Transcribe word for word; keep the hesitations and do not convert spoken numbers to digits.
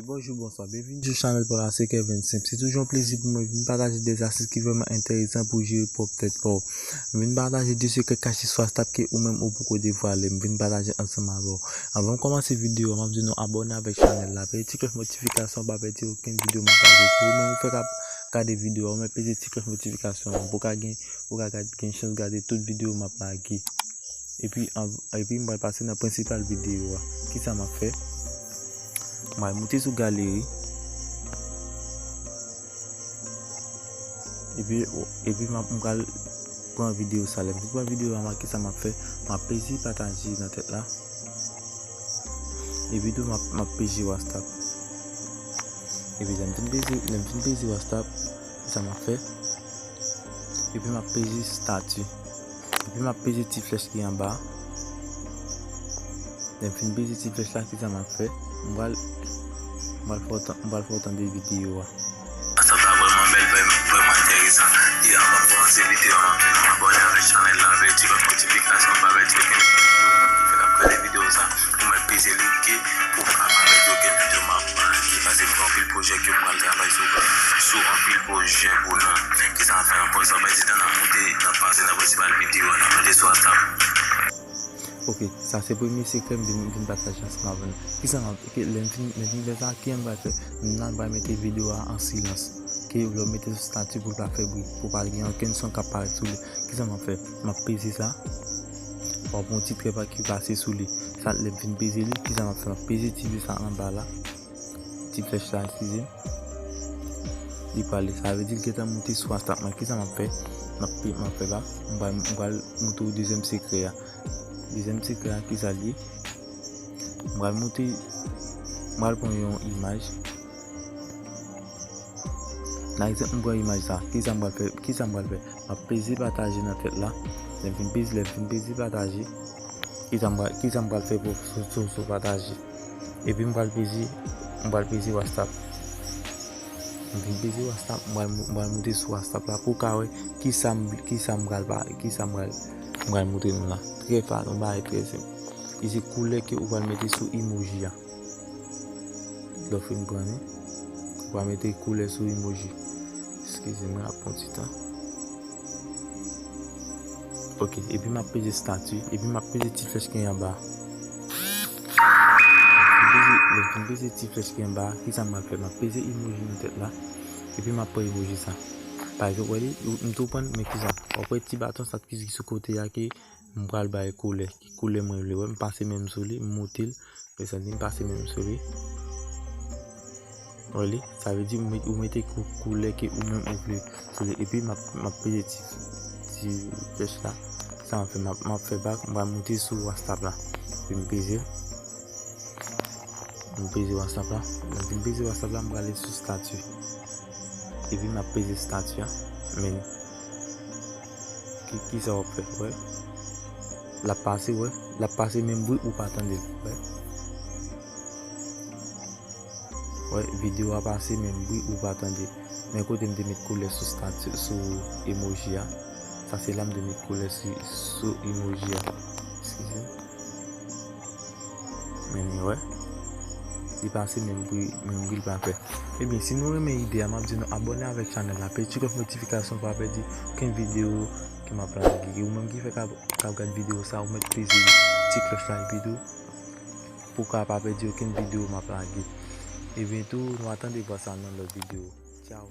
Bonjou, bonswa, byenvini sou chanèl pa w la, se Kevin Simp. Se toujou yon plezi pou mwen vin pataje de zastis ki vrèman enteresan pou w jere pwòp tèt pa w. M vin pataje de sekrè kache sou WhatsApp ke ou menm ou poko devwale. M vin pataje ansanm avè w. Anvan m kòmanse videyo a, m ap di nou abòne avèk chanèl la. Peze ti klòch notifikasyon, pa pèdi okenn videyo m ap lage. Pou ou menm ou fèk ap gade videyo a, ou mèt peze ti klòch notifikasyon an pou w ka gen, ou ka gad, gen chans gade tout videyo m ap lage. Epi, an, epi m pral pase nan prensipal videyo a. Kisa m ap fè? M pral moute sou galeri. Epi, epi m ap, m pral pran videyo sa. Lè m fin pran videyo a, m a, kisa m ap fè? M ap peze pataje nan tèt la. Epi tou, m ap, m ap peze WhatsApp. Epi lè m fin peze, lè m fin peze WhatsApp, kisa m ap fè? Epi m ap peze stati. Epi m ap peze ti flèch ki anba a. Lè m fin peze ti flèch la, kisa m ap fè? M pral, m pral fè w tan-, m pral fè w tande videyo a. Sa ta vrèman bèl, vrèman, vrèman enteresan. E anvan m kòmanse videyo a, m ap di nou abòne avèk chanèl la, peze ti klòch notifikasyon, pa pèdi okenn videyo. Fèk ap gade videyo sa, ou mèt peze like pou w ka pa pèdi okenn videyo m ap lage. Paske m gen anpil pwojè ke m pral travay sou, sou anpil pwojè pou nou. Kisa m ap fè ankò? San pèdi tan, n ap moute, n ap pase nan prensipal videyo a, n ap moute sou WhatsApp. Ok, sa se premye sekrè m vin, vin pataje ansanm avè nou. Kisa m ap, ok, lè m fin, lè m fin fè sa, kisa m pral fè? M nan pral mete videyo a an silans. Ok, lè w mete sou stati pou l pa fè bri, pou pa gen okenn son k ap parèt sou li. Kisa m ap fè? M ap peze sa. W ap wè yon ti trè pa ki pase sou li. Sa, lè m fin peze li, kisa m ap fè? M ap peze ti vi sa anba la. Ti flèch la, eskize m. Li prale. Sa vle di l gentan moute sou WhatsApp mwen. Kisa m ap fè? M ap, m ap fè la. M pral, m pral montre w dezyèm sekrè a. Dezyèm sekrè a, kisa l ye? M pral moute, m pral pran yon imaj. Pa egzanp, m pran imaj sa. Kisa m pral fè? Kisa m pral fè? M ap peze pataje nan tèt la. Lè m fin peze, lè m fin peze pataje, kisa m pral, kisa m pral fè pou, sou, sou, sou pataje? Epi m pral peze, m pral peze WhatsApp. M vin peze WhatsApp, m pral, m pral moute sou WhatsApp la pou w ka wè kisa m, kisa m pral pa, kisa m pral, m pral montre nou la. Trè fa-, yon bagay trè senp. E se koulè ke ou pral mete sou emoji a. Lè w fin pran li, ou pral mete koulè sou emoji. Eskize mwen, ap pran ti tan. Ok, epi m ap peze stati, epi m ap peze ti flèch ki anba. Lè m fin peze, lè m fin peze ti flèch ki anba, kisa m ap fè? M ap peze emoji nan tèt la, epi m ap pran emoji sa. Pa egzanp, wè li, m tou pran, men kisa? W ap wè ti baton sa ki sou kote a ke m pral bay koulè. Ki koulè mwen vle wè? M pase men m sou li, m moute l. Mezanmi, m pase men m sou li. Wè li, sa vle di ou met-, ou mete kou-, koulè ke ou menm ou vle sou li. Epi m ap, m ap peze ti, ti flèch la. Sa m ap fè, m ap, m ap fè bak, m pral moute sou WhatsApp la. Epi m peze. M peze WhatsApp la. Lè m fin peze WhatsApp la, m prale sou stati. Epi m ap peze stati a. Men, ki, kisa w ap fè? Wè. L ap pase, wè. L ap pase menm bri ou pa tande l. Wè. Wè, videyo a pase menm bri ou pa tande. Men kote m te met koulè sou stati, sou emoji a. Sa se la m te met koulè sou, sou emoji a. Eskize m. Men, men, wè. Li pase menm bri, menm bri l pa fè. Ebyen, si nou renmen ide a, m ap di nou abòne avèk chanèl la. Peze ti klòch notifikasyon pou w pa pèdi okenn videyo ke m ap lage. E ou menm ki fèk ap, k ap gad videyo sa, ou mèt peze ti klòch la epi tou pou w ka pa pèdi okenn videyo m ap lage. Ebyen tou, nou atann de vwa sa nan lòt videyo. Tchaw.